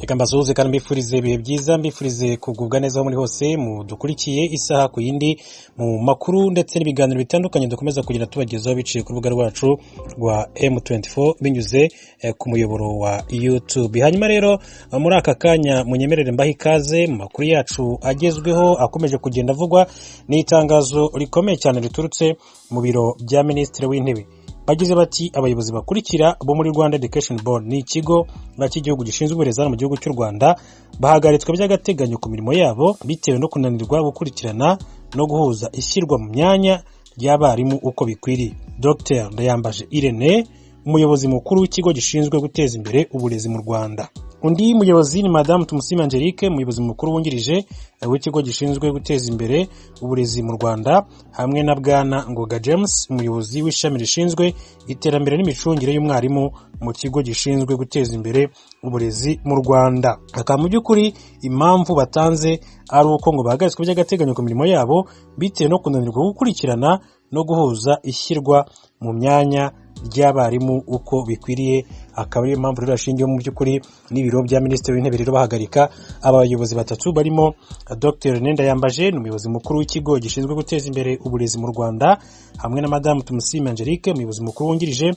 Reka mbasuhuze kandi mbifurize ibihe byiza, mbifurize kugubwa neza aho muri hose mudukurikiye isaha ku yindi mu makuru ndetse n'ibiganiro bitandukanye dukomeza kugenda tubagezaho biciye ku rubuga rwacu rwa M24, binyuze ku muyoboro wa YouTube. Hanyuma rero muri aka kanya munyemerere mbahe ikaze mu makuru yacu agezweho akomeje kugenda avugwa. Ni itangazo rikomeye cyane riturutse mu biro bya Minisitiri w'Intebe. Bagize bati: "Abayobozi bakurikira bo muri Rwanda Education Board", ni ikigo cy'igihugu gishinzwe uburezi hano mu gihugu cy'u Rwanda, "bahagaritswe by'agateganyo ku mirimo yabo bitewe no kunanirwa gukurikirana no guhuza ishyirwa mu myanya ry'abarimu uko bikwiriye: Dr Ndayambaje Irene, umuyobozi mukuru w'ikigo gishinzwe guteza imbere uburezi mu Rwanda. Undi muyobozi ni Madamu Tumusime Angelique, umuyobozi mukuru wungirije w'ikigo gishinzwe guteza imbere uburezi mu Rwanda, hamwe na Bwana Ngoga James, umuyobozi w'ishami rishinzwe iterambere n'imicungire y'umwarimu mu kigo gishinzwe guteza imbere uburezi mu Rwanda." Akaba mu by'ukuri impamvu batanze ari uko ngo bahagaritswe by'agateganyo ku mirimo yabo bitewe no kunanirwa gukurikirana no guhuza ishyirwa mu myanya ry'abarimu uko bikwiriye. Akaba ariyo mpamvu rero yashingiyeho mu by'ukuri n'ibiro bya Minisitiri w'Intebe rero bahagarika aba bayobozi batatu barimo Dr Rene Ndayambaje, ni umuyobozi mukuru w'ikigo gishinzwe guteza imbere uburezi mu Rwanda, hamwe na Madamu Tumusime Angelique, umuyobozi mukuru wungirije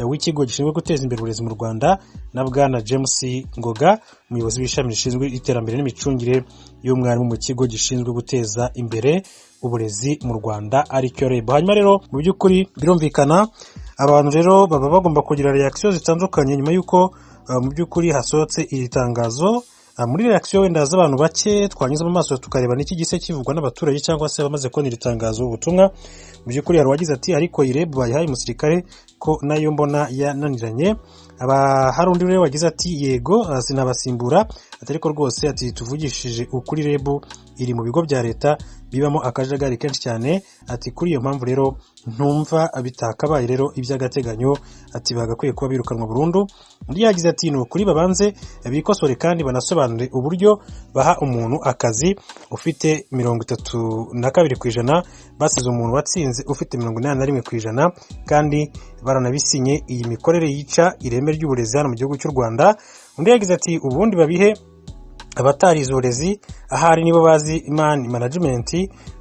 w'ikigo gishinzwe guteza imbere uburezi mu Rwanda, na Bwana James Ngoga, umuyobozi w'ishami rishinzwe iterambere n'imicungire y'umwarimu mu kigo gishinzwe guteza imbere uburezi mu Rwanda, aricyo REB. Hanyuma rero mu by'ukuri birumvikana, abantu rero baba bagomba kugira reaction zitandukanye nyuma y'uko mu by'ukuri hasohotse iri tangazo. Muri reaction wenda z'abantu bake twanyuzamo amaso tukareba n'iki gise kivugwa n'abaturage cyangwa se abamaze kubona iri tangazo, ubutumwa, mu by'ukuri hari uwagize ati: "Ariko iyi REB bayihaye umusirikare ko nayo mbona yananiranye?" Hari undi rero wagize ati: "Yego, sinabasimbura." Ati: "Ariko rwose", ati: "tuvugishije ukuri, REB iri mu bigo bya leta bibamo akajagari kenshi cyane." Ati: "Kuri iyo mpamvu rero ntumva bitakabaye rero iby'agateganyo." Ati: "Bagakwiye kuba birukanwa burundu." Undi yagize ati: "Ni ukuri babanze bikosore kandi banasobanure uburyo baha umuntu akazi ufite 32%, basize umuntu watsinze ufite 81%, kandi baranabisinye. Iyi mikorere yica ireme ry'uburezi hano mu gihugu cy'u Rwanda." Undi yagize ati: "Ubundi babihe abatarize uburezi, ahari nibo bazi money management."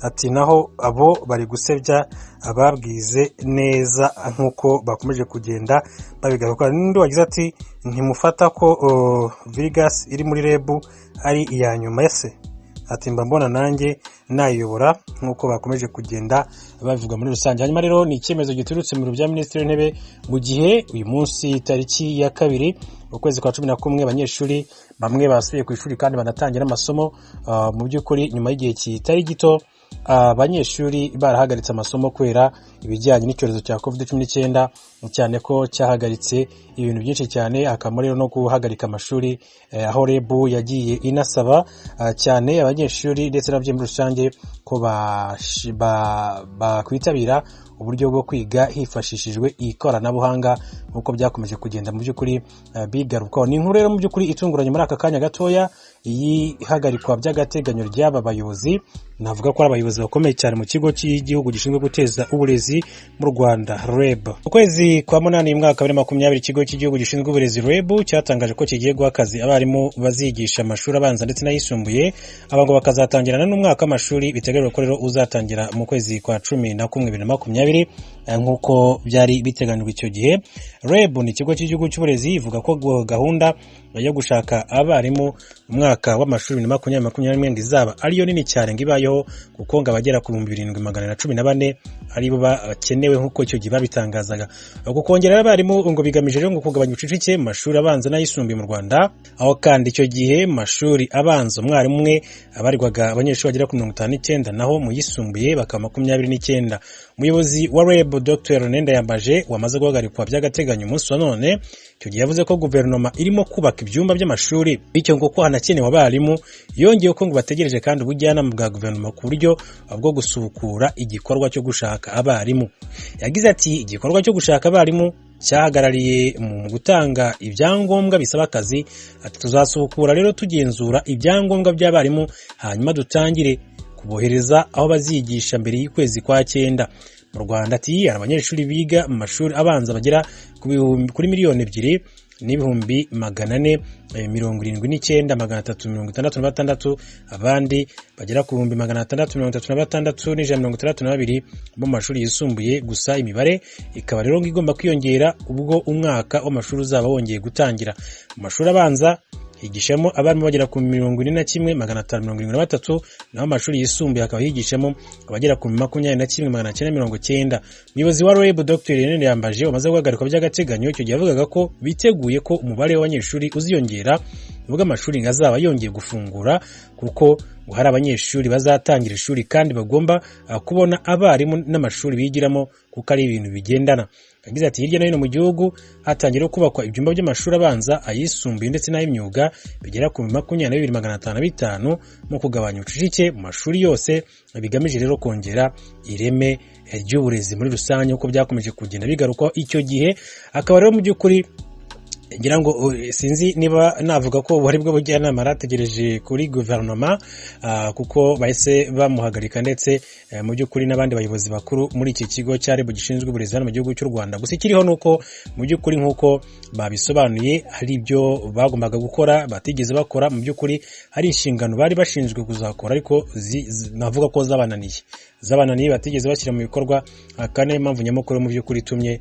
Ati: "Naho abo bari gusebya ababwize neza", nk'uko bakomeje kugenda babigaruka. N'undi wagize ati: "Ntimufata ko Virgas iri muri REB ari iya nyuma ese?" Ati: "Mba mbona nanjye nayiyobora", nk'uko bakomeje kugenda babivuga muri rusange. Hanyuma rero ni icyemezo giturutse mu biro bya Minisitiri w'Intebe, mu gihe uyu munsi tariki ya 2 ukwezi kwa 11 abanyeshuri bamwe basubiye ku ishuri kandi banatangira amasomo, mu by'ukuri nyuma y'igihe kitari gito abanyeshuri barahagaritse amasomo kubera ibijyanye n'icyorezo cya COVID-19, cyane ko cyahagaritse ibintu byinshi cyane, hakaba rero no guhagarika amashuri, aho REB yagiye inasaba cyane abanyeshuri ndetse n'ababyeyi muri rusange ko bakwitabira uburyo bwo kwiga hifashishijwe ikoranabuhanga, nk'uko byakomeje kugenda mu by'ukuri bigarukwaho. Ni inkuru rero mu by'ukuri itunguranye muri aka kanya gatoya, ihagarikwa by'agateganyo ry'aba bayobozi, navuga ko ari abayobozi bakomeye cyane mu kigo cy'igihugu gishinzwe guteza uburezi mu Rwanda, REB. Ukwezi kwa munani mu mwaka wa 2020, ikigo cy'igihugu gishinzwe uburezi REB cyatangaje ko kigiye guha akazi abarimu bazigisha amashuri abanza ndetse n'ayisumbuye. Aba ngo bakazatangirana n'umwaka w'amashuri biteganyijwe ko rero uzatangira mu kwezi kwa 11 2020, nk'uko byari biteganyijwe icyo gihe. REB ni ikigo cy'igihugu cy'uburezi, ivuga ko gahunda yo gushaka abarimu mu mwaka w'amashuri 2020-2021 ngo izaba ariyo nini cyane ngo ibayeho, kuko ngo abagera ku 7414 aribo bakenewe, nk'uko icyo gihe babitangazaga. Uku kongera abarimu ngo bigamije rero ngo kugabanya ubucucike mu mashuri abanza n'ayisumbuye mu Rwanda, aho kandi icyo gihe mu mashuri abanza umwarimu umwe abarirwaga abanyeshuri bagera ku 59, naho mu yisumbuye bakaba 29. Umuyobozi wa REB, Dr Rene Ndayambaje, wamaze guhagarikwa by'agateganyo umunsi wa none, icyo gihe yavuze ko guverinoma irimo kubaka ibyumba by'amashuri, bityo ngo ko hanakenewe abarimu. Yongeyeho ko ngo bategereje kandi ubujyanama bwa guverinoma ku buryo bwo gusubukura igikorwa cyo gushaka abarimu. Yagize ati: "Igikorwa cyo gushaka abarimu cyahagarariye mu gutanga ibyangombwa bisaba akazi." Ati: "Tuzasubukura rero tugenzura ibyangombwa by'abarimu, hanyuma dutangire kubohereza aho bazigisha mbere y'ukwezi kwa cyenda." Mu Rwanda, ati, hari abanyeshuri biga mu mashuri abanza bagera kuri 2 miliyoni. n'ibihumbi 479 366, abandi bagera ku 636,162 bo mu mashuri yisumbuye. Gusa imibare ikaba rero igomba kwiyongera ubwo umwaka w'amashuri uzaba wongeye gutangira. Mu mashuri abanza higishamo abarimu bagera ku 41,573, naho amashuri yisumbuye hakaba higishamo abagera ku 21,990. Umuyobozi wa REB, Dr Irene Ndayambaje, wamaze guhagarikwa by'agateganyo, icyo gihe yavugaga ko biteguye ko umubare w'abanyeshuri uziyongera ubwo amashuri azaba yongeye gufungura, kuko ngo hari abanyeshuri bazatangira ishuri kandi bagomba kubona abarimu n'amashuri bigiramo, kuko ari ibintu bigendana. Yagize ati: "Hirya no hino mu gihugu hatangira kubakwa ibyumba by'amashuri abanza, ayisumbuye ndetse n'ay'imyuga bigera ku 22,505 mu kugabanya ubucucike mu mashuri yose, bigamije rero kongera ireme ry'uburezi muri rusange, uko byakomeje kugenda bigarukwaho icyo gihe." Akaba rero mu by'ukuri ngira ngo sinzi niba navuga ko ubu bwo bujyanama yarategereje kuri guverinoma, kuko bahise bamuhagarika, ndetse mu by'ukuri n'abandi bayobozi bakuru muri iki kigo cya REB gishinzwe uburezi hano mu gihugu cy'u Rwanda. Gusa ikiriho ni uko mu by'ukuri, nk'uko babisobanuye, hari ibyo bagombaga gukora batigeze bakora. Mu by'ukuri hari inshingano bari bashinzwe kuzakora, ariko navuga ko zabananiye, batigeze bashyira mu bikorwa. Akaba niyo mpamvu nyamukuru mu by'ukuri itumye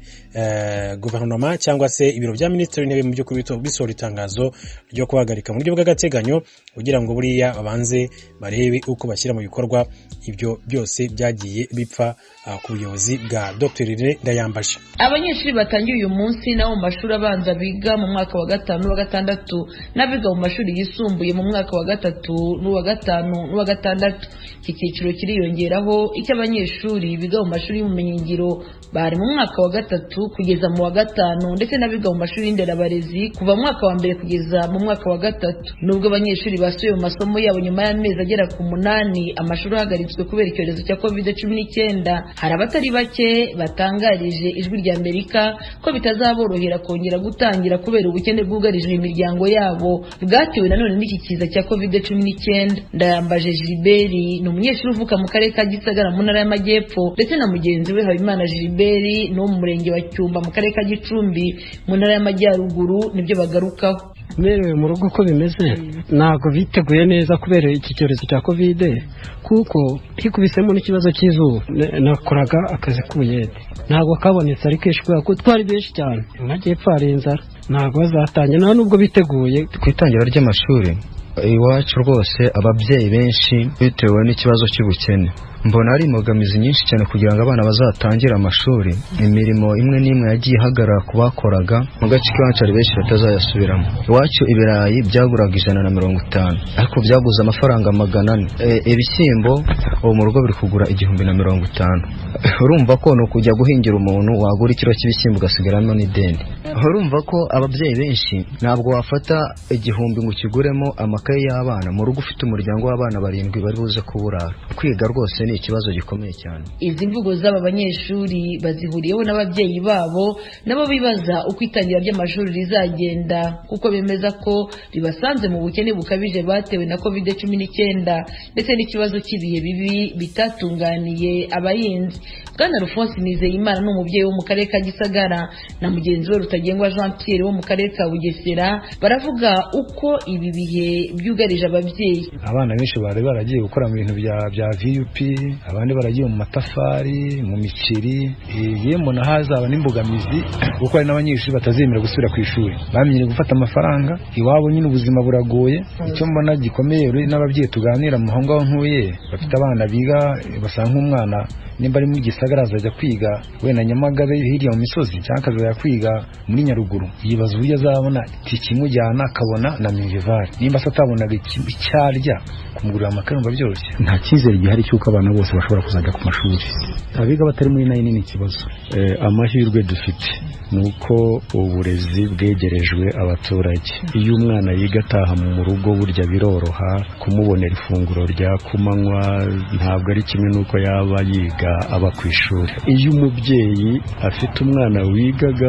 guverinoma cyangwa se ibiro bya minisitiri w'intebe mu by'ukuri bisohora itangazo ryo guhagarika mu buryo bw'agateganyo, kugira ngo buriya babanze barebe uko bashyira mu bikorwa ibyo byose byagiye bipfa ku buyobozi bwa Dr Irene Ndayambaje. Abanyeshuri batangiye uyu munsi nabo mu mashuri abanza biga mu mwaka wa gatanu n'uwa gatandatu, n'abiga mu mashuri yisumbuye mu mwaka wa gatatu n'uwa gatanu n'uwa gatandatu. Iki cyiciro kiriyongeraho icy'abanyeshuri biga mu mashuri y'ubumenyingiro bari mu mwaka wa gatatu kugeza mu wa gatanu, ndetse n'abiga mu mashuri y'inderabarezi kuva mu mwaka wa mbere kugeza mu mwaka wa gatatu. Nubwo abanyeshuri basubiye mu masomo yabo nyuma y'amezi agera ku 8 amashuri ahagaritswe kubera icyorezo cya COVID-19, hari abatari bake batangarije Ijwi rya Amerika ko bitazaborohera kongera gutangira kubera ubukene bwugarije imiryango yabo bwatewe nanone n'iki kiza cya COVID-19. Ndayambaje Gilbert ni umunyeshuri uvuka mu karere ka Gisagara mu ntara y'Amajyepfo, ndetse na mugenzi we Habimana Gilbert ni wo mu murenge wa Cyumba mu karere ka Gicumbi mu ntara y'Amajyaruguru, nibyo bagarukaho. Merewe mu rugo uko bimeze, ntabwo biteguye neza kubera iki cyorezo cya COVID, kuko hikubisemo n'ikibazo cy'izuba. Nakoraga akazi k'ubuyede, ntabwo kabonetse ari kenshi kubera ko twari benshi cyane. Mu majyepfo hari inzara, ntabwo bazatangira nta nubwo biteguye. Ku itangira ry'amashuri iwacu rwose, ababyeyi benshi bitewe n'ikibazo cy'ubukene, mbona ari imbogamizi nyinshi cyane kugira ngo abana bazatangire amashuri. Imirimo imwe n'imwe yagiye ihagarara ku bakoraga mu gace k'iwacu, hari benshi batazayasubiramo. Iwacu ibirayi byaguraga 150, ariko byaguze amafaranga 400. Ibishyimbo ubu mu rugo biri kugura 1050. Urumva ko ni ukujya guhingira umuntu, wagura ikiro cy'ibishyimbo ugasigaramo n'ideni. Urumva ko ababyeyi benshi, ntabwo wafata 1000 ngo ukiguremo amakaye y'abana mu rugo ufite umuryango w'abana barindwi bari buze kuburara. Kwiga rwose ni ikibazo gikomeye cyane. Izi mvugo z'aba banyeshuri bazihuriyeho n'ababyeyi babo, nabo bibaza uko itangira ry'amashuri rizagenda, kuko bemeza ko ribasanze mu bukene bukabije batewe na COVID-19 ndetse n'ikibazo cy'ibihe bibi bitatunganiye abahinzi. Bwana Alphonse Nizeyimana ni umubyeyi wo mu karere ka Gisagara, na mugenzi we Rutagengwa Jean Pierre wo mu karere ka Bugesera, baravuga uko ibi bihe byugarije ababyeyi. Abana benshi bari baragiye gukora mu bintu bya VUP, abandi baragiye mu matafari, mu miceri. Yemwe hazaba n'imbogamizi, kuko hari n'abanyeshuri batazemera gusubira ku ishuri, bamenyereye gufata amafaranga iwabo nyine, ubuzima buragoye. Icyo mbona gikomeye, n'ababyeyi tuganira mu aho ngaho ntuye bafite abana biga, basanga nk'umwana nimba ari muri Gisagara azajya kwiga wenda Nyamagabe hirya mu misozi, cyangwa akazajya kwiga muri Nyaruguru, yibaza uburyo azabona itike imujyana, akabona na minerval. Nimba se atabonaga icyo arya, kumugurira amakaye yumva byoroshye? Nta cyizere gihari cy'uko abana bose bashobora kuzajya ku mashuri. Abiga batari muri nine ni ikibazo. Amahirwe dufite ni uko uburezi bwegerejwe abaturage. Iyo umwana yiga ataha mu rugo, burya biroroha kumubonera ifunguro rya kumanywa, ntabwo ari kimwe n'uko yaba yiga aba ku ishuri. Iyo umubyeyi afite umwana wigaga